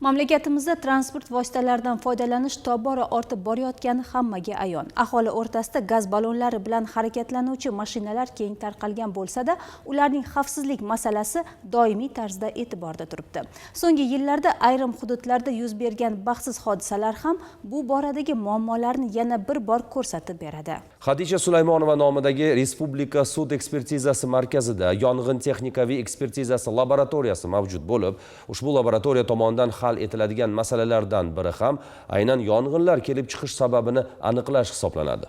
Mamlakatimizda transport vositalaridan foydalanish tobora ortib borayotgani hammaga ayon. Aholi o'rtasida gaz ballonlari bilan harakatlanuvchi mashinalar keng tarqalgan bo'lsa-da, ularning xavfsizlik masalasi doimiy tarzda e'tiborda turibdi. So'nggi yillarda ayrim hududlarda yuz bergan baxtsiz hodisalar ham bu boradagi muammolarni yana bir bor ko'rsatib beradi. Xadija Sulaymonova nomidagi Respublika sud ekspertizasi markazida yong'in texnikaviy ekspertizasi laboratoriyasi mavjud bo'lib, ushbu laboratoriya tomonidan hal etiladigan masalalardan biri ham aynan yong'inlar kelib chiqish sababini aniqlash hisoblanadi.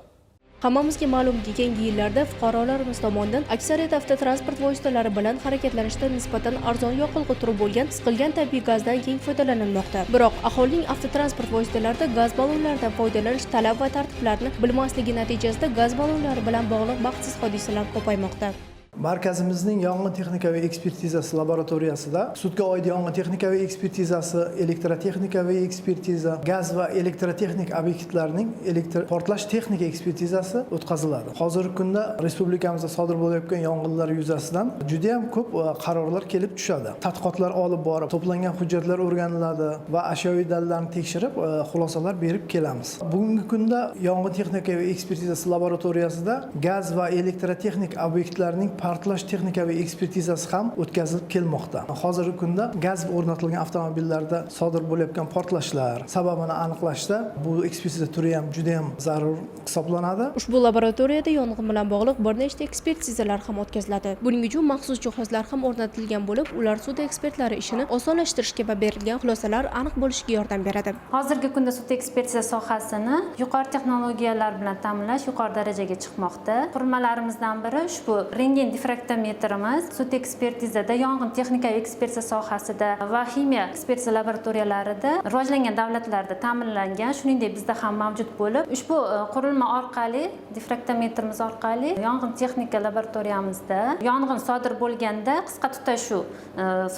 Hammamizga ma'lumki, keyingi yillarda fuqarolarimiz tomonidan aksariyat avtotransport vositalari bilan harakatlanishda nisbatan arzon yoqilg'i turi bo'lgan siqilgan tabiiy gazdan keng foydalanilmoqda. Biroq aholining avtotransport vositalarida gaz ballonlaridan foydalanish talab va tartiblarini bilmasligi natijasida gaz ballonlari bilan bog'liq baxtsiz hodisalar ko'paymoqda. Markazimizning yong'in texnikaviy ekspertizasi laboratoriyasida sudga oid yong'in texnikaviy ekspertizasi, elektrotexnikaviy ekspertiza, gaz va elektrotexnik obyektlarning elektr portlash texnika ekspertizasi o'tkaziladi. Hozirgi kunda respublikamizda sodir bo'layotgan yong'inlar yuzasidan juda ham ko'p qarorlar kelib tushadi. Tadqiqotlar olib borib, to'plangan hujjatlar o'rganiladi va ashyoviy dalillarni tekshirib, xulosalar berib kelamiz. Bugungi kunda yong'in texnikaviy ekspertizasi laboratoriyasida gaz va elektrotexnik obyektlarning portlash texnikaviy ekspertizasi ham o'tkazilib kelmoqda. Hozirgi kunda gaz o'rnatilgan avtomobillarda sodir bo'layotgan portlashlar sababini aniqlashda bu ekspertiza turi ham juda ham zarur hisoblanadi. Ushbu laboratoriyada yong'in bilan bog'liq bir nechta ekspertizalar ham o'tkaziladi. Buning uchun maxsus jihozlar ham o'rnatilgan bo'lib, ular sud ekspertlari ishini osonlashtirishga va berilgan xulosalar aniq bo'lishiga yordam beradi. Hozirgi kunda sud ekspertiza sohasini yuqori texnologiyalar bilan ta'minlash yuqori darajaga chiqmoqda. Qurilmalarimizdan biri ushbu rentgen difraktometrimiz sud ekspertizada, yong'in texnikaviy ekspertiza sohasida va ximiya ekspertiza laboratoriyalarida rivojlangan davlatlarda ta'minlangan, shuningdek, bizda ham mavjud bo'lib, ushbu qurilma orqali, difraktometrimiz orqali yong'in texnika laboratoriyamizda yong'in sodir bo'lganda, qisqa tutashuv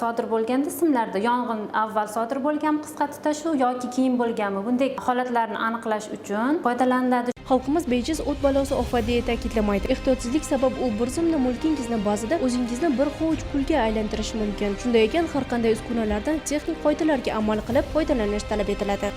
sodir bo'lganda, simlarda yong'in avval sodir bo'lganmi qisqa tutashuv yoki keyin bo'lganmi, bunday holatlarni aniqlash uchun foydalaniladi. Xalqimiz bejiz "o't balosi ofat" deya ta'kidlamaydi. Ehtiyotsizlik sabab u bir zumda mulkingizni, ba'zida o'zingizni bir hovuch kulga aylantirishi mumkin. Shunday ekan, har qanday uskunalardan texnik qoidalarga amal qilib foydalanish talab etiladi.